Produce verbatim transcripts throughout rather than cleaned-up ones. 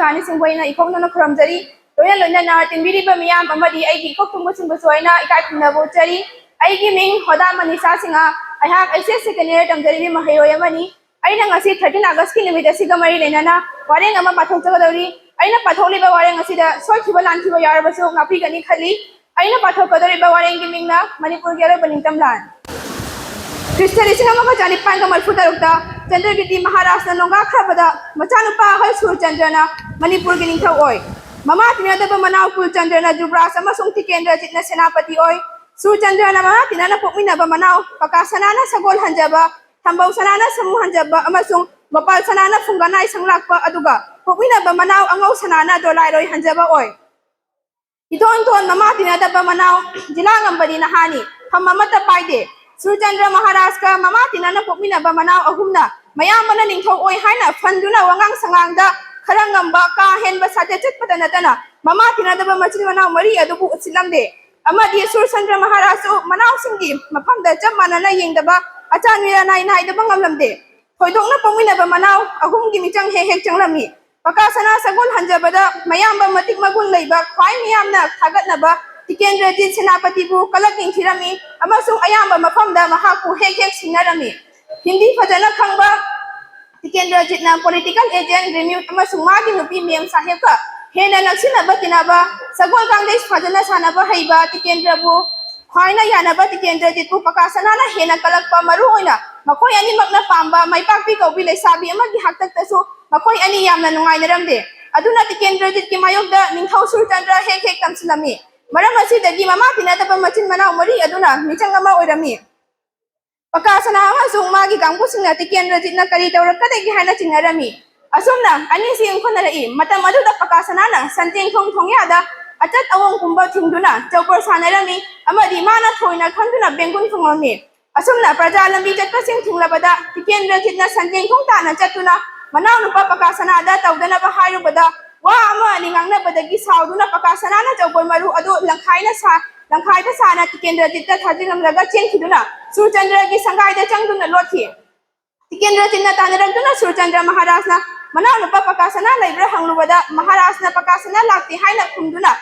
ꯁꯥꯅꯤꯁꯤꯡꯕꯨ ꯑꯩꯅ ꯏꯀꯣꯛꯅꯅ ꯈꯨꯔꯨꯝꯖꯔꯤ꯫ ꯂꯣꯏꯅ ꯂꯣꯏꯅꯅ ꯇꯤꯟꯕꯤꯔꯤꯕ ꯃꯤꯌꯥꯝ ꯑꯃꯗꯤ ꯑꯩꯒꯤ ꯏꯀꯣꯛ ꯊꯣꯡꯕꯁꯤꯡꯕꯨꯁꯨ ꯑꯩꯅ ꯏꯀꯥꯏ ꯈꯨꯝꯅꯕ ꯎꯠꯆꯔꯤ꯫ ꯑꯩꯒꯤ ꯃꯤꯡ ꯍꯣꯗꯥ ꯃꯅꯤꯁꯥ ꯁꯤꯡꯍ꯫ ꯑꯩꯍꯥꯛ H S second year ꯇꯝꯖꯔꯤꯕꯤ ꯃꯍꯩꯔꯣꯏ ꯑꯃꯅꯤ꯫ ꯑꯩꯅ ꯉꯁꯤ thirteen Augustꯀꯤ ꯅꯨꯃꯤꯠ ꯑꯁꯤꯒ ꯃꯔꯤ ꯂꯩꯅꯅ ꯋꯥꯔꯦꯡ ꯑꯃ ꯄꯥꯊꯣꯛꯆꯒꯗꯧꯔꯤ꯫ ꯑꯩꯅ ꯄꯥꯊꯣꯛꯂꯤꯕ ꯋꯥꯔꯦꯡ ꯑꯁꯤꯗ ꯁꯣꯏꯈꯤꯕ ꯂꯥꯟꯈꯤꯕ ꯌꯥꯎꯔꯕꯁꯨ ꯉꯥꯛꯄꯤꯒꯅꯤ ꯈꯜꯂꯤ꯫ ꯑꯩꯅ ꯄꯥꯊꯣꯛꯀꯗꯧꯔꯤꯕ ꯋꯥꯔꯦꯡꯒꯤ ꯃꯤꯡꯅ ꯃꯅꯤꯄꯨꯔꯒꯤ ꯑꯔꯣꯏꯕ ꯅꯤꯡꯇꯝ ꯂꯥꯟ꯫ ꯈ꯭ꯔꯤꯁꯇ ꯂꯤꯁꯤꯡ ꯑꯃꯒ ꯆꯥꯅꯤꯄꯥꯟꯒ ꯃꯔꯤꯐꯨ ꯇꯔꯨꯛꯇ ꯆꯟꯗ꯭ꯔꯒꯤꯇꯤ ꯃꯍꯥꯔꯥꯖꯅ ꯅꯣꯡꯒꯥꯈ꯭ꯔꯕꯗ ꯃꯆꯥꯅꯨꯄꯥ ꯑꯍꯜ ꯁꯨꯔꯆꯟꯗ꯭ꯔꯅ ꯃꯅꯤꯄꯨꯔꯒꯤ ꯅꯤꯡꯊꯧ ꯑꯣꯏ꯫ ꯃꯃꯥ ꯇꯤꯟꯅꯗꯕ ꯃꯅꯥꯎ ꯀꯨꯜꯆꯟꯗ꯭ꯔꯅ ꯖꯨꯕ꯭ꯔꯥꯖ ꯑꯃꯁꯨꯡ ꯇꯤꯀꯦꯟꯗ꯭ꯔꯖꯤꯠꯅ ꯁꯦꯅꯥꯄꯇꯤ ꯑꯣꯏ꯫ ꯁꯨꯔꯆꯟꯗ꯭ꯔꯅ ꯃꯃꯥ ꯇꯤꯟꯅꯅ ꯄꯣꯛꯃꯤꯟꯅꯕ ꯃꯅꯥꯎ ꯄꯀꯥꯁꯅꯥꯅ ꯁꯒꯣꯜ ꯍꯟꯖꯕ, ꯊꯝꯕꯧ ꯁꯅꯥꯅ ꯁꯃꯨ ꯍꯟꯖꯕ ꯑꯃꯁꯨꯡ ꯒꯣꯄꯥꯜ ꯁꯅꯥꯅ ꯐꯨꯡꯒꯅꯥꯏ ꯁꯪꯂꯥꯛꯄ, ꯑꯗꯨꯒ ꯄꯣꯛꯃꯤꯟꯅꯕ ꯃꯅꯥꯎ ꯑꯉꯧ ꯁꯅꯥꯅ ꯗꯣꯂꯥꯏꯔꯣꯏ ꯍꯟꯖꯕ ꯑꯣꯏ꯫ ꯏꯊꯣꯟ ꯊꯣꯟ ꯃꯃꯥ ꯇꯤꯟꯅꯗꯕ ꯃꯅꯥꯎ ꯖꯤꯂꯥ ꯉꯝꯕꯗꯤ ꯅꯍꯥꯅꯤ, ꯐꯝ ꯑꯃꯠꯇ ꯄꯥꯏꯗꯦ꯫ ꯁꯨꯔꯆꯟꯗ꯭ꯔ ꯃꯍꯥꯔꯥꯖꯀ ꯃꯃꯥ ꯇꯤꯟꯅꯅ ꯄꯣꯛꯃꯤꯟꯅꯕ ꯃꯅꯥꯎ ꯑꯍꯨꯝꯅ ꯃꯌꯥꯝꯕꯅ ꯅꯤꯡꯊꯧ ꯑꯣꯏ ꯍꯥꯏꯅ ꯐꯟꯗꯨꯅ ꯋꯥꯉꯥꯡ ꯁꯉꯥꯡꯗ ꯈꯔ ꯉꯝꯕ, ꯀꯥ ꯍꯦꯟꯕ ꯁꯥꯖꯠ ꯆꯠꯄꯇ ꯅꯠꯇꯅ ꯃꯃꯥ ꯇꯤꯟꯅꯗꯕ ꯃꯆꯤꯟ ꯃꯅꯥꯎ ꯃꯔꯤ ꯑꯗꯨꯕꯨ ꯎꯠꯁꯤꯜꯂꯝꯗꯦ꯫ ꯑꯃꯗꯤ ꯁꯨꯔꯆꯟꯗ꯭ꯔ ꯃꯍꯥꯔꯥꯖꯁꯨ ꯃꯅꯥꯎꯁꯤꯡꯒꯤ ꯃꯐꯝꯗ ꯆꯞ ꯃꯥꯟꯅꯅ ꯌꯦꯡꯗꯕ, ꯑꯆꯥꯟ ꯃꯤꯔꯥꯟ ꯅꯥꯏ ꯅꯥꯏꯗꯕ ꯉꯝꯂꯝꯗꯦ꯫ ꯊꯣꯏꯗꯣꯛꯅ ꯄꯣꯛꯃꯤꯟꯅꯕ ꯃꯅꯥꯎ ꯑꯍꯨꯝꯒꯤ ꯃꯤꯆꯪ ꯍꯦꯛ ꯍꯦꯛ ꯆꯪꯂꯝꯃꯤ꯫ ꯄꯀꯥ ꯁꯅꯥ ꯁꯒꯣꯜ ꯍꯟꯖꯕꯗ ꯃꯌꯥꯝꯕ ꯃꯇꯤꯛ ꯃꯒꯨꯟ ꯂꯩꯕ, ꯈ꯭ꯋꯥꯏ ꯃꯤꯌꯥꯝꯅ ꯊꯥꯒꯠꯅꯕ ꯇꯤꯀꯦꯟꯗ꯭ꯔꯖꯤꯠ ꯁꯦꯅꯥꯄꯇꯤꯕꯨ ꯀꯂꯛ ꯌꯦꯡꯊꯤꯔꯝꯃꯤ ꯑꯃꯁꯨꯡ ꯑꯌꯥꯝꯕ ꯃꯐꯝꯗ ꯃꯍꯥꯛꯄꯨ ꯍꯦꯛ ꯍꯦꯛ ꯁꯤꯡꯅꯔꯝꯃꯤ꯫ ꯍꯤꯟꯗꯤ ꯐꯖꯅ ꯈꯪꯕ ꯇꯤꯀꯦꯟꯗ꯭ꯔꯖꯤꯠꯅ political agent ꯔꯤꯃ꯭ꯌꯨꯠ ꯑꯃꯁꯨꯡ ꯃꯥꯒꯤ ꯅꯨꯄꯤ ꯃꯦꯝ ꯁꯥꯍꯦꯕꯀ ꯍꯦꯟꯅ ꯅꯛꯁꯤꯟꯅꯕ ꯇꯤꯟꯅꯕ, ꯁꯒꯣꯜ ꯀꯥꯡꯖꯩ ꯐꯖꯅ ꯁꯥꯟꯅꯕ ꯍꯩꯕ ꯇꯤꯀꯦꯟꯗ꯭ꯔꯕꯨ ꯈ꯭ꯋꯥꯏꯅ ꯌꯥꯅꯕ ꯇꯤꯀꯦꯟꯗ꯭ꯔꯖꯤꯠꯄꯨ ꯄꯀꯥ ꯁꯅꯥꯅ ꯍꯦꯟꯅ ꯀꯜꯂꯛꯄ, ꯃꯔꯨ ꯑꯣꯏꯅ ꯃꯈꯣꯏ ꯑꯅꯤꯃꯛꯅ ꯄꯥꯝꯕ ꯃꯥꯏꯄꯥꯛꯄꯤ ꯀꯧꯕꯤ ꯂꯩꯁꯥꯕꯤ ꯑꯃꯒꯤ ꯍꯥꯛꯇꯛꯇꯁꯨ ꯃꯈꯣꯏ ꯑꯅꯤ ꯌꯥꯝꯅ ꯅꯨꯡꯉꯥꯏꯅꯔꯝꯗꯦ꯫ ꯑꯗꯨꯅ ꯇꯤꯀꯦꯟꯗ꯭ꯔꯖꯤꯠꯀꯤ ꯃꯥꯌꯣꯛꯇ ꯅꯤꯡꯊꯧ ꯁꯨꯔꯆꯟꯗ꯭ꯔ ꯍꯦꯛ ꯍꯦꯛ ꯇꯝꯁꯤꯜꯂꯝꯃꯤ꯫ ꯃꯔꯝ ꯑꯁꯤꯗꯒꯤ ꯃꯃꯥ ꯇꯤꯟꯅꯗꯕ ꯃꯆꯤꯟ ꯃꯅꯥꯎ ꯃꯔꯤ ꯑꯗꯨꯅ ꯃꯤꯆꯪ ꯑꯃ ꯑꯣꯏꯔꯝꯃꯤ꯫ ꯄꯀꯥ ꯁꯅꯥ ꯑꯃꯁꯨꯡ ꯃꯥꯒꯤ ꯀꯥꯡꯕꯨꯁꯤꯡꯅ ꯇꯤꯀꯦꯟꯗ꯭ꯔꯖꯤꯠꯅ ꯀꯔꯤ ꯇꯧꯔꯛꯀꯗꯒꯦ ꯍꯥꯏꯅ ꯆꯤꯡꯅꯔꯝꯃꯤ꯫ ꯑꯁꯨꯝꯅ ꯑꯅꯤꯁꯤ ꯌꯨꯝꯈꯠꯅꯔꯛꯏ꯫ ꯃꯇꯝ ꯑꯗꯨꯗ ꯄꯀꯥ ꯁꯅꯥꯅ ꯁꯟꯖꯦꯡꯊꯣꯡ ꯊꯣꯡꯌꯥꯗ ꯑꯆꯠ ꯑꯑꯣꯡ ꯄꯨꯝꯕ ꯊꯤꯡꯗꯨꯅ ꯆꯧꯀ꯭ꯔ ꯁꯥꯟꯅꯔꯝꯃꯤ ꯑꯃꯗꯤ ꯃꯥꯅ ꯊꯣꯏꯅ ꯈꯟꯗꯨꯅ ꯕꯦꯡꯒꯨꯟ ꯈꯣꯡꯂꯝꯃꯤ꯫ ꯑꯁꯨꯝꯅ ꯄ꯭ꯔꯖꯥ ꯂꯝꯕꯤ ꯆꯠꯄꯁꯤꯡ ꯊꯤꯡꯂꯕꯗ ꯇꯤꯀꯦꯟꯗ꯭ꯔꯖꯤꯠꯅ ꯁꯟꯖꯦꯡꯊꯣꯡ ꯇꯥꯟꯅ ꯆꯠꯇꯨꯅ ꯃꯅꯥꯎꯅꯨꯄꯥ ꯄꯀꯥ ꯁꯅꯥꯗ ꯇꯧꯗꯅꯕ ꯍꯥꯏꯔꯨꯕꯗ ꯋꯥ ꯑꯃ ꯑꯅꯤ ꯉꯥꯡꯅꯕꯗꯒꯤ ꯁꯥꯎꯗꯨꯅ ꯄꯀꯥ ꯁꯅꯥꯅ ꯆꯧꯀ꯭ꯔ ꯃꯔꯨ ꯑꯗꯨ ꯂꯪꯈꯥꯏꯅ ꯁꯥ-, ꯂꯪꯈꯥꯏꯗ ꯁꯥꯅ ꯇꯤꯀꯦꯟꯗ꯭ꯔꯖꯤꯠꯇ ꯊꯥꯖꯤꯜꯂꯝꯂꯒ ꯆꯦꯟꯈꯤꯗꯨꯅ ꯁꯨꯔꯆꯟꯗ꯭ꯔꯒꯤ ꯁꯪꯒꯥꯏꯗ ꯆꯪꯗꯨꯅ ꯂꯣꯠꯈꯤ꯫ ꯇꯤꯀꯦꯟꯗ꯭ꯔꯖꯤꯠꯅ ꯇꯥꯟꯅꯔꯛꯇꯨꯅ ꯁꯨꯔꯆꯟꯗ꯭ꯔ ꯃꯍꯥꯔꯥꯖꯅ ꯃꯅꯥꯎꯅꯨꯄꯥ ꯄꯀꯥꯁꯅꯥ ꯂꯩꯕ꯭ꯔꯥ ꯍꯪꯂꯨꯕꯗ ꯃꯍꯥꯔꯥꯖꯅ ꯄꯀꯥꯁꯅꯥ ꯂꯥꯛꯇꯦ ꯍꯥꯏꯅ ꯈꯨꯝꯗꯨꯅ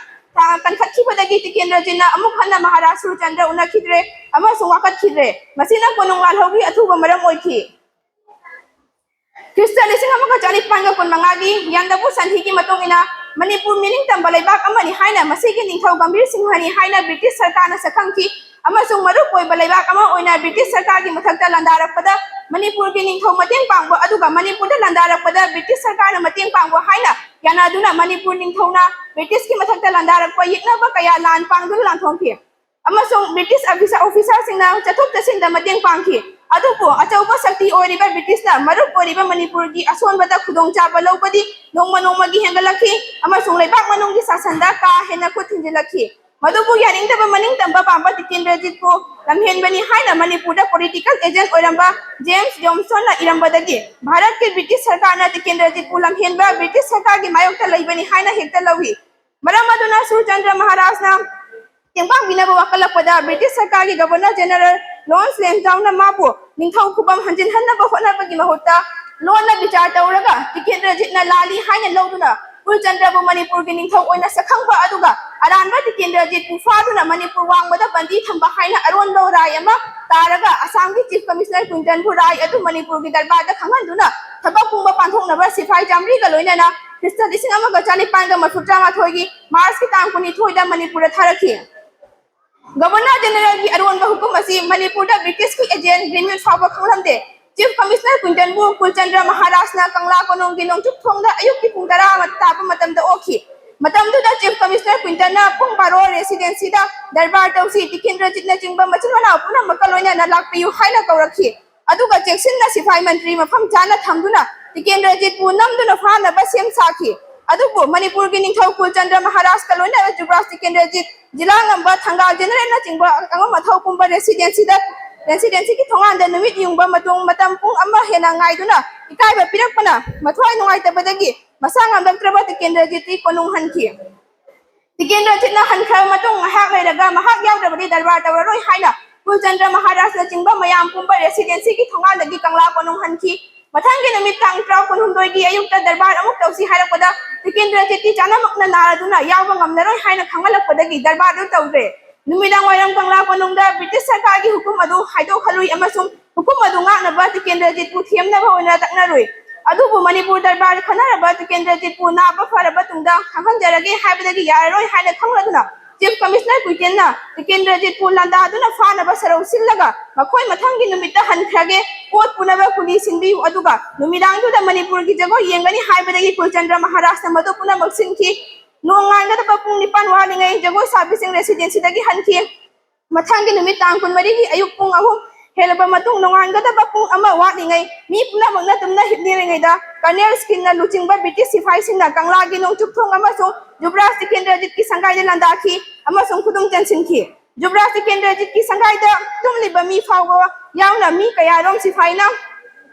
ꯀꯟꯈꯠꯈꯤꯕꯗꯒꯤ ꯇꯤꯀꯦꯟꯗ꯭ꯔꯖꯤꯠꯅ ꯑꯃꯨꯛ ꯍꯟꯅ ꯃꯍꯥꯔꯥꯖ ꯁꯨꯔꯆꯟꯗ꯭ꯔ ꯎꯅꯈꯤꯗ꯭ꯔꯦ ꯑꯃꯁꯨꯡ ꯋꯥꯀꯠꯈꯤꯗ꯭ꯔꯦ꯫ ꯃꯁꯤꯅ ꯀꯣꯅꯨꯡ ꯂꯥꯜꯍꯧꯒꯤ ꯑꯊꯨꯕ ꯃꯔꯝ ꯑꯣꯏꯈꯤ꯫ ꯈ꯭ꯔꯤꯁꯇ ꯂꯤꯁꯤꯡ ꯑꯃꯒ ꯆꯥꯅꯤꯄꯥꯟꯒ ꯀꯨꯟ ꯃꯉꯥꯒꯤ ꯌꯥꯟꯗꯕꯨ ꯁꯟꯙꯤꯒꯤ ꯃꯇꯨꯡ ꯏꯟꯅ ꯃꯅꯤꯄꯨꯔ ꯃꯤꯅꯤꯡ ꯇꯝꯕ ꯂꯩꯕꯥꯛ ꯑꯃꯅꯤ ꯍꯥꯏꯅ ꯃꯁꯤꯒꯤ ꯅꯤꯡꯊꯧ ꯒꯝꯚꯤꯔ ꯁꯤꯡꯍꯅꯤ ꯍꯥꯏꯅ ꯕ꯭ꯔꯤꯇꯤꯁ ꯁꯔꯀꯥꯔꯅ ꯁꯛꯈꯪꯈꯤ ꯑꯃꯁꯨꯡ ꯃꯔꯨꯞ ꯑꯣꯏꯕ ꯂꯩꯕꯥꯛ ꯑꯃ ꯑꯣꯏꯅ ꯕ꯭ꯔꯤꯇꯤꯁ ꯁꯔꯀꯥꯔꯒꯤ ꯃꯊꯛꯇ ꯂꯥꯟꯗꯥꯔꯛꯄꯗ ꯃꯅꯤꯄꯨꯔꯒꯤ ꯅꯤꯡꯊꯧ ꯃꯇꯦꯡ ꯄꯥꯡꯕ ꯑꯗꯨꯒ ꯃꯅꯤꯄꯨꯔꯗ ꯂꯥꯟꯗꯥꯔꯛꯄꯗ ꯕ꯭ꯔꯤꯇꯤꯁ ꯁꯔꯀꯥꯔꯅ ꯃꯇꯦꯡ ꯄꯥꯡꯕ ꯍꯥꯏꯅ ꯌꯥꯅꯗꯨꯅ ꯃꯅꯤꯄꯨꯔ ꯅꯤꯡꯊꯧꯅ ꯕ꯭ꯔꯤꯇꯤꯁꯀꯤ ꯃꯊꯛꯇ ꯂꯥꯟꯗꯥꯔꯛꯄ ꯌꯦꯛꯅꯕ ꯀꯌꯥ ꯂꯥꯟ ꯄꯥꯡꯗꯨꯅ ꯂꯥꯟꯊꯣꯛꯈꯤ꯫ ꯑꯃꯁꯨꯡ ꯕ꯭ꯔꯤꯇꯤꯁ ꯑꯣꯐꯤꯁꯥꯔꯁꯤꯡꯅ ꯆꯠꯊꯣꯛ ꯆꯠꯁꯤꯟꯗ ꯃꯇꯦꯡ ꯄꯥꯡꯈꯤ꯫ ꯑꯗꯨꯕꯨ ꯑꯆꯧꯕ ꯁꯛꯇꯤ ꯑꯣꯏꯔꯤꯕ ꯕ꯭ꯔꯤꯇꯤꯁꯅ ꯃꯔꯨꯞ ꯑꯣꯏꯔꯤꯕ ꯃꯅꯤꯄꯨꯔꯒꯤ ꯑꯁꯣꯟꯕꯗ ꯈꯨꯗꯣꯡꯆꯥꯕ ꯂꯧꯕꯗꯤ ꯅꯣꯡꯃ ꯅꯣꯡꯃꯒꯤ ꯍꯦꯟꯒꯠꯂꯛꯈꯤ ꯑꯃꯁꯨꯡ ꯂꯩꯕꯥꯛ ꯃꯅꯨꯡꯒꯤ ꯁꯥꯁꯟꯗ ꯀꯥ ꯍꯦꯟꯅ ꯈꯨꯠ ꯊꯤꯟꯖꯤꯜꯂꯛꯈꯤ꯫ ꯃꯗꯨꯕꯨ ꯌꯥꯅꯤꯡꯗꯕ ꯃꯅꯤꯡ ꯇꯝꯕ ꯄꯥꯝꯕ ꯇꯤꯀꯦꯟꯗ꯭ꯔꯖꯤꯠꯄꯨ ꯂꯝꯍꯦꯟꯕꯅꯤ ꯍꯥꯏꯅ ꯃꯅꯤꯄꯨꯔꯗ ꯄꯣꯂꯤꯇꯤꯀꯦꯜ ꯑꯦꯖꯦꯟꯠ ꯑꯣꯏꯔꯝꯕ ꯖꯦꯝꯁ ꯖꯣꯟꯁꯟꯅ ꯏꯔꯝꯕꯗꯒꯤ ꯚꯥꯔꯠꯀꯤ ꯕ꯭ꯔꯤꯇꯤꯁ ꯁꯔꯀꯥꯔꯅ ꯇꯤꯀꯦꯟꯗ꯭ꯔꯖꯤꯠꯄꯨ ꯂꯝꯍꯦꯟꯕ ꯕ꯭ꯔꯤꯇꯤꯁ ꯁꯔꯀꯥꯔꯒꯤ ꯃꯥꯌꯣꯛꯇ ꯂꯩꯕꯅꯤ ꯍꯥꯏꯅ ꯍꯦꯛꯇ ꯂꯧꯏ꯫ ꯃꯔꯝ ꯑꯗꯨꯅ ꯁꯨꯔꯆꯟꯗ꯭ꯔ ꯃꯍꯥꯔꯥꯖꯅ ꯇꯦꯡꯕꯥꯡꯕꯤꯅꯕ ꯋꯥꯀꯠꯂꯛꯄꯗ ꯕ꯭ꯔꯤꯇꯤꯁ ꯁꯔꯀꯥꯔꯒꯤ ꯒꯕꯔꯅꯔ ꯖꯦꯅꯔꯦꯜ ꯂꯣꯔꯦꯟꯁ ꯂꯦꯟꯖꯥꯎꯅ ꯃꯥꯕꯨ ꯅꯤꯡꯊꯧ ꯈꯨꯕꯝ ꯍꯟꯖꯤꯟꯍꯟꯅꯕ ꯍꯣꯠꯅꯕꯒꯤ ꯃꯍꯨꯠꯇ ꯂꯣꯟꯅ ꯕꯤꯆꯥꯔ ꯇꯧꯔꯒ ꯇꯤꯀꯦꯟꯗ꯭ꯔꯖꯤꯠꯅ ꯂꯥꯜꯂꯤ ꯍꯥꯏꯅ ꯂꯧꯗꯨꯅ ꯀꯨꯜꯆꯟꯗ꯭ꯔꯕꯨ ꯃꯅꯤꯄꯨꯔꯒꯤ ꯅꯤꯡꯊꯧ ꯑꯣꯏꯅ ꯁꯛꯈꯪꯕ ꯑꯗꯨꯒ ꯑꯔꯥꯟꯕ ꯇꯤꯀꯦꯟꯗ꯭ꯔꯖꯤꯠꯄꯨ ꯐꯥꯗꯨꯅ ꯃꯅꯤꯄꯨꯔ ꯋꯥꯡꯃꯗ ꯕꯟꯗꯤ ꯊꯝꯕ ꯍꯥꯏꯅ ꯑꯔꯣꯟꯕ ꯔꯥꯏ ꯑꯃ ꯇꯥꯔꯒ ꯑꯁꯥꯝꯒꯤ ꯆꯤꯐ ꯀꯃꯤꯁꯅꯔ ꯀ꯭ꯋꯤꯟꯇꯟꯕꯨ ꯔꯥꯏ ꯑꯗꯨ ꯃꯅꯤꯄꯨꯔꯒꯤ ꯗꯔꯕꯥꯔꯗ ꯈꯪꯍꯟꯗꯨꯅ ꯊꯕꯛ ꯄꯨꯝꯕ ꯄꯥꯡꯊꯣꯛꯅꯕ ꯁꯤꯐꯥꯏ ꯆꯥꯃꯔꯤꯒ ꯂꯣꯏꯅꯅ ꯈ꯭ꯔꯤꯁꯇ ꯂꯤꯁꯤꯡ ꯑꯃꯒ ꯆꯥꯅꯤꯄꯥꯟꯒ ꯃꯔꯤꯐꯨꯇꯔꯥ ꯃꯥꯊꯣꯏꯒꯤ ꯃꯥꯔꯆꯀꯤ ꯇꯥꯡ ꯀꯨꯟꯅꯤꯊꯣꯏꯗ ꯃꯅꯤꯄꯨꯔꯗ ꯊꯥꯔꯛꯈꯤ꯫ ꯒꯕꯔꯅꯔ ꯖꯦꯅꯔꯦꯜꯒꯤ ꯑꯔꯣꯟꯕ ꯍꯨꯀꯨꯝ ꯑꯁꯤ ꯃꯅꯤꯄꯨꯔꯗ ꯕ꯭ꯔꯤꯇꯤꯁꯀꯤ ꯑꯦꯖꯦꯟꯠ ꯒ꯭ꯔꯤꯟꯋꯤꯆ ꯐꯥꯎꯕ ꯈꯪꯂꯝꯗꯦ꯫ ꯆꯤꯐ ꯀꯃꯤꯁꯅꯔ ꯀ꯭ꯋꯤꯟꯇꯟꯕꯨ ꯀꯨꯜꯆꯟꯗ꯭ꯔ ꯃꯍꯥꯔꯥꯖꯅ ꯀꯪꯂꯥ ꯀꯣꯅꯨꯡꯒꯤ ꯅꯣꯡꯆꯨꯞ ꯊꯣꯡꯗ ꯑꯌꯨꯛꯀꯤ ꯄꯨꯡ ꯇꯔꯥ ꯇꯥꯕ ꯃꯇꯝꯗ ꯑꯣꯛꯈꯤ꯫ ꯃꯇꯝꯗꯨꯗ ꯆꯤꯐ ꯀꯃꯤꯁꯅꯔ ꯀ꯭ꯋꯤꯟꯇꯟꯅ ꯄꯨꯡ ꯕꯥꯔꯣ ꯔꯦꯁꯤꯗꯦꯟꯁꯤꯗ ꯗꯔꯕꯥꯔ ꯇꯧꯁꯤ, ꯇꯤꯀꯦꯟꯗ꯭ꯔꯖꯤꯠꯅꯆꯤꯡꯕ ꯃꯆꯤꯟ ꯃꯅꯥꯎ ꯄꯨꯝꯅꯃꯛꯀ ꯂꯣꯏꯅꯅ ꯂꯥꯛꯄꯤꯌꯨ ꯍꯥꯏꯅ ꯀꯧꯔꯛꯈꯤ꯫ ꯑꯗꯨꯒ ꯆꯦꯛꯁꯤꯟꯅ ꯁꯤꯐꯥꯏ ꯃꯟꯇ꯭ꯔꯤ ꯃꯐꯝ ꯆꯥꯅ ꯊꯝꯗꯨꯅ ꯇꯤꯀꯦꯟꯗ꯭ꯔꯖꯤꯠꯄꯨ ꯅꯝꯗꯨꯅ ꯐꯥꯅꯕ ꯁꯦꯝ ꯁꯥꯈꯤ꯫ ꯑꯗꯨꯕꯨ ꯃꯅꯤꯄꯨꯔꯒꯤ ꯅꯤꯡꯊꯧ ꯀꯨꯜꯆꯟꯗ꯭ꯔ ꯃꯍꯥꯔꯥꯖꯀ ꯂꯣꯏꯅꯅ ꯖꯨꯕ꯭ꯔꯥꯖ ꯇꯤꯀꯦꯟꯗ꯭ꯔꯖꯤꯠ, ꯖꯤꯂꯥ ꯉꯝꯕ, ꯊꯪꯒꯥꯜ ꯖꯦꯅꯔꯦꯜꯅꯆꯤꯡꯕ ꯑꯉꯝ ꯑꯊꯧ ꯄꯨꯝꯕ ꯔꯦꯁꯤꯗꯦꯟꯁꯤꯗ, ꯔꯦꯁꯤꯗꯦꯟꯁꯤꯒꯤ ꯊꯣꯡꯒꯥꯟꯗ ꯅꯨꯃꯤꯠ ꯌꯨꯡꯕ ꯃꯇꯨꯡ ꯃꯇꯝ ꯄꯨꯡ ꯑꯃ ꯍꯦꯟꯅ ꯉꯥꯏꯗꯨꯅ ꯏꯀꯥꯏꯕ ꯄꯤꯔꯛꯄꯅ ꯃꯊ꯭ꯋꯥꯏ ꯅꯨꯡꯉꯥꯏꯇꯕꯗꯒꯤ ꯃꯁꯥ ꯉꯝꯂꯛꯇ꯭ꯔꯕ ꯇꯤꯀꯦꯟꯗ꯭ꯔꯖꯤꯠꯇꯤ ꯀꯣꯅꯨꯡ ꯍꯟꯈꯤ꯫ ꯇꯤꯀꯦꯟꯗ꯭ꯔꯖꯤꯠꯅ ꯍꯟꯈ꯭ꯔꯕ ꯃꯇꯨꯡ ꯉꯥꯏꯍꯥꯛ ꯂꯩꯔꯒ ꯃꯍꯥꯛ ꯌꯥꯎꯗ꯭ꯔꯕꯗꯤ ꯗꯔꯕꯥꯔ ꯇꯧꯔꯔꯣꯏ ꯍꯥꯏꯅ ꯀꯨꯜꯆꯟꯗ꯭ꯔ ꯃꯍꯥꯔꯥꯖꯅꯆꯤꯡꯕ ꯃꯌꯥꯝ ꯄꯨꯝꯕ ꯔꯦꯁꯤꯗꯦꯟꯁꯤꯒꯤ ꯊꯣꯡꯒꯥꯟꯗꯒꯤ ꯀꯪꯂꯥ ꯀꯣꯅꯨꯡ ꯍꯟꯈꯤ꯫ ꯃꯊꯪꯒꯤ ꯅꯨꯃꯤꯠ ꯇꯥꯡ ꯇꯔꯥ ꯀꯨꯟꯍꯨꯝꯗꯣꯏꯒꯤ ꯑꯌꯨꯛꯇ ꯗꯔꯕꯥꯔ ꯑꯃꯨꯛ ꯇꯧꯁꯤ ꯍꯥꯏꯔꯛꯄꯗ ꯇꯤꯀꯦꯟꯗ꯭ꯔꯖꯤꯠꯇꯤ ꯆꯥꯅꯃꯛꯅ ꯅꯥꯔꯗꯨꯅ ꯌꯥꯎꯕ ꯉꯝꯂꯔꯣꯏ ꯍꯥꯏꯅ ꯈꯪꯍꯜꯂꯛꯄꯗꯒꯤ ꯗꯔꯕꯥꯔꯗꯨ ꯇꯧꯗ꯭ꯔꯦ꯫ ꯅꯨꯃꯤꯗꯥꯡ ꯋꯥꯏꯔꯝ ꯀꯪꯂꯥ ꯀꯣꯅꯨꯡꯗ ꯕ꯭ꯔꯤꯇꯤꯁ ꯁꯔꯀꯥꯔꯒꯤ ꯍꯨꯀꯨꯝ ꯑꯗꯨ ꯍꯥꯏꯗꯣꯛꯍꯜꯂꯨꯏ ꯑꯃꯁꯨꯡ ꯍꯨꯀꯨꯝ ꯑꯗꯨ ꯉꯥꯛꯅꯕ ꯇꯤꯀꯦꯟꯗ꯭ꯔꯖꯤꯠꯄꯨ ꯊꯦꯝꯅꯕ ꯑꯣꯏꯅ ꯇꯛꯅꯔꯨꯏ꯫ ꯑꯗꯨꯕꯨ ꯃꯅꯤꯄꯨꯔ ꯗꯔꯕꯥꯔ ꯈꯟꯅꯔꯕ ꯇꯤꯀꯦꯟꯗ꯭ꯔꯖꯤꯠꯄꯨ ꯅꯥꯕ ꯐꯔꯕ ꯇꯨꯡꯗ ꯈꯪꯍꯟꯖꯔꯒꯦ ꯍꯥꯏꯕꯗꯒꯤ ꯌꯥꯔꯔꯣꯏ ꯍꯥꯏꯅ ꯈꯪꯂꯗꯨꯅ ꯆꯤꯐ ꯀꯃꯤꯁꯅꯔ ꯀꯨꯏꯇꯦꯟꯅ ꯇꯤꯀꯦꯟꯗ꯭ꯔꯖꯤꯠꯄꯨ ꯂꯥꯟꯗꯥꯗꯨꯅ ꯐꯥꯅꯕ ꯁꯔꯧ ꯁꯤꯜꯂꯒ ꯃꯈꯣꯏ ꯃꯊꯪꯒꯤ ꯅꯨꯃꯤꯠꯇ ꯍꯟꯈ꯭ꯔꯒꯦ, ꯄꯣꯠ ꯄꯨꯅꯕ ꯀꯨꯂꯤ ꯁꯤꯟꯕꯤꯌꯨ, ꯑꯗꯨꯒ ꯅꯨꯃꯤꯗꯥꯡꯗꯨꯗ ꯃꯅꯤꯄꯨꯔꯒꯤ ꯖꯒꯣꯏ ꯌꯦꯡꯒꯅꯤ ꯍꯥꯏꯕꯗꯒꯤ ꯀꯨꯜꯆꯟꯗ꯭ꯔ ꯃꯍꯥꯔꯥꯖꯅ ꯃꯗꯨ ꯄꯨꯝꯅꯃꯛ ꯁꯤꯟꯈꯤ꯫ ꯅꯣꯡꯉꯥꯟꯒꯗꯕ ꯄꯨꯡ ꯅꯤꯄꯥꯟ ꯋꯥꯠꯂꯤꯉꯩ ꯖꯒꯣꯏ ꯁꯥꯕꯤꯁꯤꯡ ꯔꯦꯁꯤꯗꯦꯟꯁꯤꯗꯒꯤ ꯍꯟꯈꯤ꯫ ꯃꯊꯪꯒꯤ ꯅꯨꯃꯤꯠ ꯇꯥꯡ ꯀꯨꯟꯃꯔꯤꯒꯤ ꯑꯌꯨꯛ ꯄꯨꯡ ꯑꯍꯨꯝ ꯍꯦꯜꯂꯕ ꯃꯇꯨꯡ ꯅꯣꯡꯉꯥꯟꯒꯗꯕ ꯄꯨꯡ ꯑꯃ ꯋꯥꯠꯂꯤꯉꯩ ꯃꯤ ꯄꯨꯝꯅꯃꯛꯅ ꯇꯨꯝꯅ ꯍꯤꯞꯅꯔꯤꯉꯩꯗ ꯀꯔꯅꯦꯜ ꯁ꯭ꯀꯤꯟꯅ ꯂꯨꯆꯤꯡꯕ ꯕ꯭ꯔꯤꯇꯤꯁ ꯁꯤꯐꯥꯏꯁꯤꯡꯅ ꯀꯪꯂꯥꯒꯤ ꯅꯣꯡꯆꯨꯞ ꯊꯣꯡ ꯑꯃꯁꯨꯡ ꯖꯨꯕ꯭ꯔꯥꯖ ꯇꯤꯀꯦꯟꯗ꯭ꯔꯖꯤꯠꯀꯤ ꯁꯪꯒꯥꯏꯗ ꯂꯥꯟꯗꯥꯈꯤ ꯑꯃꯁꯨꯡ ꯈꯨꯗꯨꯝ ꯆꯟꯁꯤꯟꯈꯤ꯫ ꯖꯨꯕ꯭ꯔꯥꯖ ꯇꯤꯀꯦꯟꯗ꯭ꯔꯖꯤꯠꯀꯤ ꯁꯪꯒꯥꯏꯗ ꯇꯨꯝꯂꯤꯕ ꯃꯤ ꯐꯥꯎꯕ ꯌꯥꯎꯅ ꯃꯤ ꯀꯌꯥꯔꯣꯝ ꯁꯤꯐꯥꯏꯅ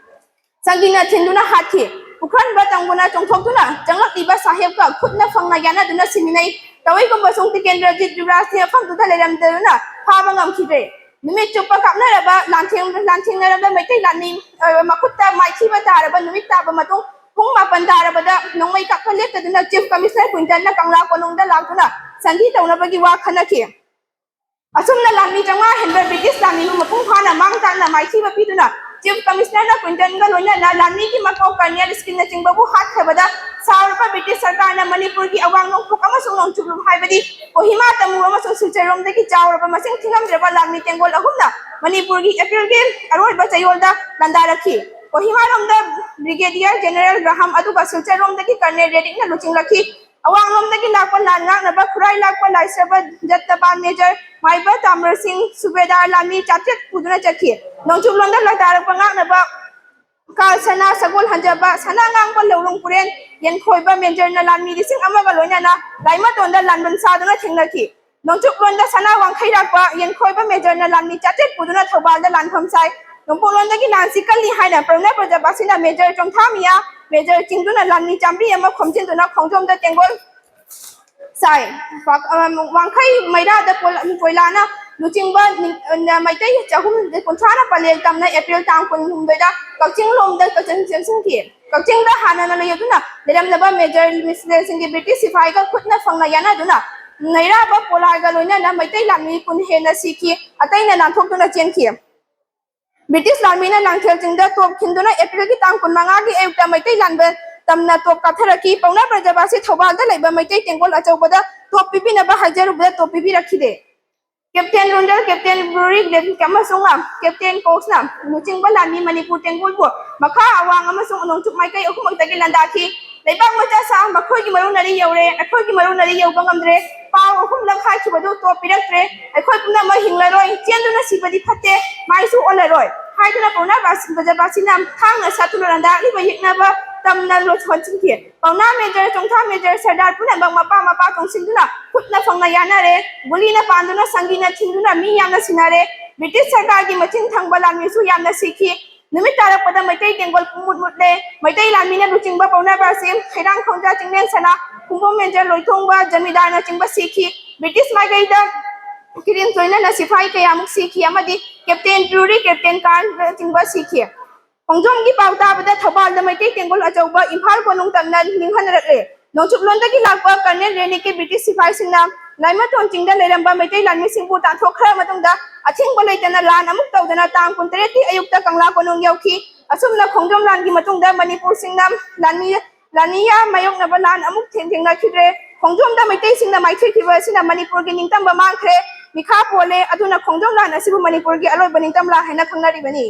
ꯆꯪꯗꯨꯅ ꯊꯤꯟꯗꯨꯅ ꯍꯥꯠꯈꯤ꯫ ꯄꯨꯈ꯭ꯔꯟꯕ ꯇꯝꯒꯨꯅ ꯆꯣꯡꯊꯣꯛꯇꯨꯅ ꯆꯪꯂꯛꯂꯤꯕ ꯁꯥꯍꯦꯕꯀ ꯈꯨꯠꯅ ꯐꯪꯅ ꯌꯥꯅꯗꯨꯅ ꯁꯤꯃꯤꯟꯅꯩ꯫ ꯇꯧꯏꯒꯨꯝꯕꯁꯨꯡ ꯇꯤꯀꯦꯟꯗ꯭ꯔꯖꯤꯠ ꯖꯨꯕ꯭ꯔꯥꯖꯇꯤ ꯃꯐꯝꯗꯨꯗ ꯂꯩꯔꯝꯗꯗꯨꯅ ꯐꯥꯕ ꯉꯝꯈꯤꯗ꯭ꯔꯦ꯫ ꯅꯨꯃꯤꯠ ꯆꯨꯞꯄ ꯀꯥꯞꯅꯔꯕ ꯂꯥꯟꯊꯦꯡ-, ꯂꯥꯟꯊꯦꯡꯅꯔꯕ ꯃꯩꯇꯩ ꯂꯥꯟꯃꯤ, ꯑ, ꯃꯈꯨꯠꯇ ꯃꯥꯏꯊꯤꯕ ꯇꯥꯔꯕ ꯅꯨꯃꯤꯠ ꯇꯥꯕ ꯃꯇꯨꯡ ꯄꯨꯡ ꯃꯥꯄꯟ ꯇꯥꯔꯕꯗ ꯅꯣꯡꯃꯩ ꯀꯥꯞꯄ ꯂꯦꯞꯇꯗꯨꯅ ꯆꯤꯐ ꯀꯃꯤꯁꯅꯔ ꯀ꯭ꯋꯤꯟꯇꯟꯅ ꯀꯪꯂꯥ ꯀꯣꯅꯨꯡꯗ ꯂꯥꯛꯇꯨꯅ ꯁꯟꯙꯤ ꯇꯧꯅꯕꯒꯤ ꯋꯥ ꯈꯟꯅꯈꯤ꯫ ꯑꯁꯨꯝꯅ ꯂꯥꯟꯃꯤ ꯆꯥꯝꯃꯉꯥ ꯍꯦꯟꯕ ꯕ꯭ꯔꯤꯇꯤꯁ ꯂꯥꯟꯃꯤꯕꯨ ꯃꯄꯨꯡ ꯐꯥꯅ ꯃꯥꯡ ꯇꯥꯛꯅ ꯃꯥꯏꯊꯤꯕ ꯄꯤꯗꯨꯅ ꯆꯤꯐ ꯀꯃꯤꯁꯅꯔꯅ ꯀ꯭ꯋꯤꯟꯇꯟꯒ ꯂꯣꯏꯅꯅ ꯂꯥꯟꯃꯤꯒꯤ ꯃꯀꯣꯛ ꯀꯔꯅꯦꯜ ꯁ꯭ꯀꯤꯟꯅꯆꯤꯡꯕꯕꯨ ꯍꯥꯠꯈ꯭ꯔꯕꯗ ꯁꯥꯎꯔꯕ ꯕ꯭ꯔꯤꯇꯤꯁ ꯁꯔꯀꯥꯔꯅ ꯃꯅꯤꯄꯨꯔꯒꯤ ꯑꯋꯥꯡ ꯅꯣꯡꯄꯣꯛ ꯑꯃꯁꯨꯡ ꯅꯣꯡꯆꯨꯞꯂꯣꯝ ꯍꯥꯏꯕꯗꯤ ꯀꯣꯍꯤꯃꯥ, ꯇꯥꯃꯨ ꯑꯃꯁꯨꯡ ꯁꯤꯜꯆꯔꯔꯣꯝꯗꯒꯤ ꯆꯥꯎꯔꯕ ꯃꯁꯤꯡ ꯊꯤꯉꯝꯗ꯭ꯔꯕ ꯂꯥꯟꯃꯤ ꯇꯦꯡꯒꯣꯜ ꯑꯍꯨꯝꯅ ꯃꯅꯤꯄꯨꯔꯒꯤ ꯑꯦꯄ꯭ꯔꯤꯜꯒꯤ ꯑꯔꯣꯏꯕ ꯆꯌꯣꯜꯗ ꯂꯥꯟꯗꯥꯔꯛꯈꯤ꯫ ꯀꯣꯍꯤꯃꯥꯔꯣꯝꯗ ꯕ꯭ꯔꯤꯒꯦꯗꯤꯌꯔ ꯖꯦꯅꯔꯦꯜ ꯔꯥꯍꯝ ꯑꯗꯨꯒ ꯁꯤꯜꯆꯔꯔꯣꯝꯗꯒꯤ ꯀꯔꯅꯦꯜ ꯔꯦꯗꯤꯛꯅ ꯂꯨꯆꯤꯡꯂꯛꯈꯤ꯫ ꯑꯋꯥꯡꯂꯣꯝꯗꯒꯤ ꯂꯥꯛꯄ ꯂꯥꯟ ꯉꯥꯛꯅꯕ ꯈꯨꯔꯥꯏ ꯂꯥꯛꯄ ꯂꯥꯏꯁ꯭ꯔꯕ ꯖꯠꯇꯕꯥ ꯃꯦꯖꯔ ꯃꯥꯏꯕ ꯇꯥꯃꯔ ꯁꯤꯡ ꯁꯨꯕꯦꯗꯥꯔ ꯂꯥꯟꯃꯤ ꯆꯥꯇ꯭ꯔꯦꯠ ꯄꯨꯗꯨꯅ ꯆꯠꯈꯤ꯫ ꯅꯣꯡꯆꯨꯞꯂꯣꯝꯗ ꯂꯥꯟꯗꯥꯔꯛꯄ ꯉꯥꯛꯅꯕ ꯀꯥꯜ ꯁꯅꯥ ꯁꯒꯣꯜ ꯍꯟꯖꯕ ꯁꯅꯥ ꯉꯥꯡꯕ ꯂꯧꯔꯨꯡ ꯄꯨꯔꯦꯟ ꯌꯦꯟꯈꯣꯏꯕ ꯃꯦꯖꯔꯅ ꯂꯥꯟꯃꯤ ꯂꯤꯁꯤꯡ ꯑꯃꯒ ꯂꯣꯏꯅꯅ ꯂꯥꯏꯃꯇꯣꯟꯗ ꯂꯥꯟꯕꯟ ꯁꯥꯗꯨꯅ ꯊꯦꯡꯅꯈꯤ꯫ ꯅꯣꯡꯆꯨꯞꯂꯣꯝꯗ ꯁꯅꯥ ꯋꯥꯡꯈꯩꯔꯥꯛꯄ ꯌꯦꯟꯈꯣꯏꯕ ꯃꯦꯖꯔꯅ ꯂꯥꯟꯃꯤ ꯆꯥꯇ꯭ꯔꯦꯠ ꯄꯨꯗꯨꯅ ꯊꯧꯕꯥꯜꯗ ꯂꯥꯟꯐꯝ ꯁꯥꯏ꯫ ꯅꯣꯡꯄꯣꯛꯂꯣꯝꯗꯒꯤ ꯂꯥꯟꯁꯤ ꯀꯜꯂꯤ ꯍꯥꯏꯅ ꯄ꯭ꯔꯧꯅ ꯄ꯭ꯔꯖꯥꯕꯥꯁꯤꯅ ꯃꯦꯖꯔ ꯆꯣꯡꯊꯥꯃꯤꯌꯥ ꯃꯦꯖꯔ ꯆꯤꯡꯗꯨꯅ ꯂꯥꯟꯃꯤ ꯆꯥꯝꯃꯔꯤ ꯑꯃ ꯈꯣꯝꯖꯤꯟꯗꯨꯅ ꯈꯣꯡꯖꯣꯝꯗ ꯇꯦꯡꯒꯣꯜ ꯁꯥꯏ꯫ ꯋꯥ-, ꯑ, ꯋꯥꯡꯈꯩ ꯃꯩꯔꯥꯗ ꯄꯣꯜ-, ꯀꯣꯏꯂꯥꯅ ꯂꯨꯆꯤꯡꯕ ꯅꯤꯡ- ꯃꯩꯇꯩ ꯆꯍꯨꯝ ꯀꯨꯟꯊ꯭ꯔꯥꯅ ꯄꯂꯦꯜ ꯇꯝꯅ ꯑꯦꯄ꯭ꯔꯤꯜ ꯇꯥꯡ ꯀꯨꯟꯍꯨꯝꯗꯣꯏꯗ ꯀꯛꯆꯤꯡ ꯂꯣꯝꯗ ꯀꯛꯆꯤꯡ ꯆꯦꯟꯁꯤꯟꯈꯤ꯫ ꯀꯛꯆꯤꯡꯗ ꯍꯥꯟꯅꯅ ꯂꯩꯗꯨꯅ ꯂꯩꯔꯝꯂꯕ ꯃꯦꯖꯔ ꯃꯤꯁꯂꯦꯟꯁꯤꯡꯒꯤ ꯕ꯭ꯔꯤꯇꯤꯁ ꯁꯤꯐꯥꯏꯒ ꯈꯨꯠꯅ ꯐꯪꯅ ꯌꯥꯅꯗꯨꯅ ꯅꯩꯔꯥꯕ ꯄꯣꯂꯥꯏꯒ ꯂꯣꯏꯅꯅ ꯃꯩꯇꯩ ꯂꯥꯟꯃꯤ ꯀꯨꯟ ꯍꯦꯟꯅ ꯁꯤꯈꯤ, ꯑꯇꯩꯅ ꯅꯥꯟꯊꯣꯛꯇꯨꯅ ꯆꯦꯟꯈꯤ꯫ ꯕ꯭ꯔꯤꯇꯤꯁ ꯂꯥꯟꯃꯤꯅ ꯂꯥꯡꯊꯦꯜ ꯆꯤꯡꯗ ꯇꯣꯞ ꯈꯤꯟꯗꯨꯅ ꯑꯦꯄ꯭ꯔꯤꯜꯒꯤ ꯇꯥꯡ ꯀꯨꯟꯃꯉꯥꯒꯤ ꯑꯌꯨꯛꯇ ꯃꯩꯇꯩ ꯂꯥꯟꯕ ꯇꯝꯅ ꯇꯣꯞ ꯀꯥꯞꯊꯔꯛꯈꯤ꯫ ꯄꯥꯎꯅꯥ ꯕ꯭ꯔꯖꯕꯥꯁꯤ ꯊꯧꯕꯥꯜꯗ ꯂꯩꯕ ꯃꯩꯇꯩ ꯇꯦꯡꯒꯣꯜ ꯑꯆꯧꯕꯗ ꯇꯣꯞ ꯄꯤꯕꯤꯅꯕ ꯍꯥꯏꯖꯔꯨꯕꯗ ꯇꯣꯞ ꯄꯤꯕꯤꯔꯛꯈꯤꯗꯦ꯫ ꯀꯦꯞꯇꯦꯟ ꯔꯨꯟꯗꯜ, ꯀꯦꯞꯇꯦꯟ ꯕ꯭ꯔꯨꯔꯤ ꯂꯦꯚꯤꯛ ꯑꯃꯁꯨꯡ ꯀꯦꯞꯇꯦꯟ ꯀꯣꯛꯁꯅ ꯂꯨꯆꯤꯡꯕ ꯂꯥꯟꯃꯤ ꯃꯅꯤꯄꯨꯔ ꯇꯦꯡꯒꯣꯜꯕꯨ ꯃꯈꯥ, ꯑꯋꯥꯡ ꯑꯃꯁꯨꯡ ꯅꯣꯡꯆꯨꯞ ꯃꯥꯏꯀꯩ ꯑꯍꯨꯝꯃꯛꯇꯒꯤ ꯂꯥꯟꯗꯥꯈꯤ꯫ ꯂꯩꯕꯥꯛ ꯃꯆꯥ ꯁꯥ ꯃꯈꯣꯏꯒꯤ ꯃꯔꯨꯅꯔꯤ ꯌꯧꯔꯦ, ꯑꯩꯈꯣꯏꯒꯤ ꯃꯔꯨꯅꯔꯤ ꯌꯧꯕ ꯉꯝꯗ꯭ꯔꯦ꯫ ꯄꯥꯎ ꯑꯍꯨꯝꯂꯛ ꯍꯥꯏꯈꯤꯕꯗꯨ ꯇꯣꯞ ꯄꯤꯔꯛꯇ꯭ꯔꯦ꯫ ꯑꯩꯈꯣꯏ ꯄꯨꯝꯅꯃꯛ ꯍꯤꯡꯂꯔꯣꯏ, ꯆꯦꯟꯗꯨꯅ ꯁꯤꯕꯗꯤ ꯐꯠꯇꯦ, ꯃꯥꯏꯁꯨ ꯑꯣꯜꯂꯔꯣꯏ ꯍꯥꯏꯗꯨꯅ ꯄꯥꯎꯅꯥ ꯕ꯭ꯔꯖ- ꯕ꯭ꯔꯖꯕꯥꯁꯤꯅ ꯊꯥꯡꯅ ꯁꯥꯠꯇꯨꯅ ꯂꯥꯟꯗꯥꯔꯛꯂꯤꯕ ꯌꯦꯛꯅꯕ ꯇꯝꯅ ꯂꯣꯠ ꯍꯣꯟꯖꯤꯟꯈꯤ꯫ ꯄꯥꯎꯅꯥ ꯃꯦꯖꯔ, ꯆꯣꯡꯊꯥ ꯃꯦꯖꯔ, ꯁꯔꯗꯥꯔ ꯄꯨꯝꯅꯃꯛ ꯃꯄꯥ ꯃꯄꯥ ꯇꯣꯡꯁꯤꯟꯗꯨꯅ ꯈꯨꯠꯅ ꯐꯪꯅ ꯌꯥꯅꯔꯦ꯫ ꯒꯨꯂꯤꯅ ꯄꯥꯟꯗꯨꯅ, ꯁꯪꯒꯤꯅ ꯊꯤꯟꯗꯨꯅ ꯃꯤ ꯌꯥꯝꯅ ꯁꯤꯅꯔꯦ꯫ ꯕ꯭ꯔꯤꯇꯤꯁ ꯁꯔꯀꯥꯔꯒꯤ ꯃꯆꯤꯟ ꯊꯪꯕ ꯂꯥꯟꯃꯤꯁꯨ ꯌꯥꯝꯅ ꯁꯤꯈꯤ꯫ ꯅꯨꯃꯤꯠ ꯇꯥꯔꯛꯄꯗ ꯃꯩꯇꯩ ꯇꯦꯡꯒꯣꯜ ꯄꯨꯡꯃꯨꯠ ꯃꯨꯠꯂꯦ꯫ ꯃꯩꯇꯩ ꯂꯥꯟꯃꯤꯅ ꯂꯨꯆꯤꯡꯕ ꯄꯥꯎꯅꯥ ꯕ꯭ꯔꯖꯕꯥꯁꯤ, ꯍꯩꯔꯥꯡ ꯈꯣꯡꯖꯥ, ꯆꯤꯡꯂꯦꯟ ꯁꯅꯥ, ꯈꯨꯝꯕꯣꯝ ꯃꯦꯖꯔ, ꯂꯣꯏꯊꯣꯡꯕ ꯖꯃꯤꯗꯥꯔꯅꯆꯤꯡꯕ ꯁꯤꯈꯤ꯫ ꯕ꯭ꯔꯤꯇꯤꯁ ꯃꯥꯏꯀꯩꯗ ꯀꯤꯔꯤꯟ ꯇꯣꯏꯅꯅ ꯁꯤꯐꯥꯏ ꯀꯌꯥꯃꯨꯛ ꯁꯤꯈꯤ ꯑꯃꯗꯤ ꯀꯦꯞꯇꯦꯟ ꯕ꯭ꯔꯨꯔꯤ, ꯀꯦꯞꯇꯦꯟ ꯀꯥꯔꯟꯅꯆꯤꯡꯕ ꯁꯤꯈꯤ꯫ ꯈꯣꯡꯖꯣꯝꯒꯤ ꯄꯥꯎ ꯇꯥꯕꯗ ꯊꯧꯕꯥꯜꯗ ꯃꯩꯇꯩ ꯇꯦꯡꯒꯣꯜ ꯑꯆꯧꯕ ꯏꯝꯐꯥꯜ ꯀꯣꯅꯨꯡ ꯇꯝꯅ ꯅꯤꯡꯍꯟꯅꯔꯛꯂꯦ꯫ ꯅꯣꯡꯆꯨꯞꯂꯣꯝꯗꯒꯤ ꯂꯥꯛꯄ ꯀꯔꯅꯦꯜ ꯔꯦꯅꯤꯛꯀꯤ ꯕ꯭ꯔꯤꯇꯤꯁ ꯁꯤꯐꯥꯏꯁꯤꯡꯅ ꯂꯥꯏꯃꯇꯣꯟ ꯆꯤꯡꯗ ꯂꯩꯔꯝꯕ ꯃꯩꯇꯩ ꯂꯥꯟꯃꯤꯁꯤꯡꯕꯨ ꯇꯥꯟꯊꯣꯛꯈ꯭ꯔ ꯃꯇꯨꯡꯗ ꯑꯊꯤꯡꯕ ꯂꯩꯇꯅ ꯂꯥꯟ ꯑꯃꯨꯛ ꯇꯧꯗꯅ ꯇꯥꯡ ꯀꯨꯟꯇꯔꯦꯠꯀꯤ ꯑꯌꯨꯛꯇ ꯀꯪꯂꯥ ꯀꯣꯅꯨꯡ ꯌꯧꯈꯤ꯫ ꯑꯁꯨꯝꯅ ꯈꯣꯡꯖꯣꯝ ꯂꯥꯟꯒꯤ ꯃꯇꯨꯡꯗ ꯃꯅꯤꯄꯨꯔꯁꯤꯡꯅ ꯂꯥꯟꯃꯤ ꯂꯥꯟꯃꯤꯌꯥ ꯃꯥꯌꯣꯛꯅꯕ ꯂꯥꯟ ꯑꯃꯨꯛ ꯊꯦꯡ- ꯊꯦꯡꯅꯈꯤꯗ꯭ꯔꯦ꯫ ꯈꯣꯡꯖꯣꯝꯗ ꯃꯩꯇꯩꯁꯤꯡꯅ ꯃꯥꯏꯊꯤꯈꯤꯕ ꯑꯁꯤꯅ ꯃꯅꯤꯄꯨꯔꯒꯤ ꯅꯤꯡꯇꯝꯕ ꯃꯥꯡꯈ꯭ꯔꯦ꯫ ꯃꯤꯈꯥ ꯄꯣꯜꯂꯦ꯫ ꯑꯗꯨꯅ ꯈꯣꯡꯖꯣꯝ ꯂꯥꯟ ꯑꯁꯤꯕꯨ ꯃꯅꯤꯄꯨꯔꯒꯤ ꯑꯔꯣꯏꯕ ꯅꯤꯡꯇꯝ ꯂꯥꯟ ꯍꯥꯏꯅ ꯈꯪꯅꯔꯤꯕꯅꯤ꯫